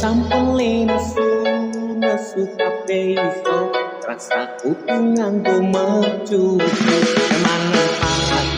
Sampun le nesu nesu kabeh iso, rasah kudu nganggo mecucu. Emanen.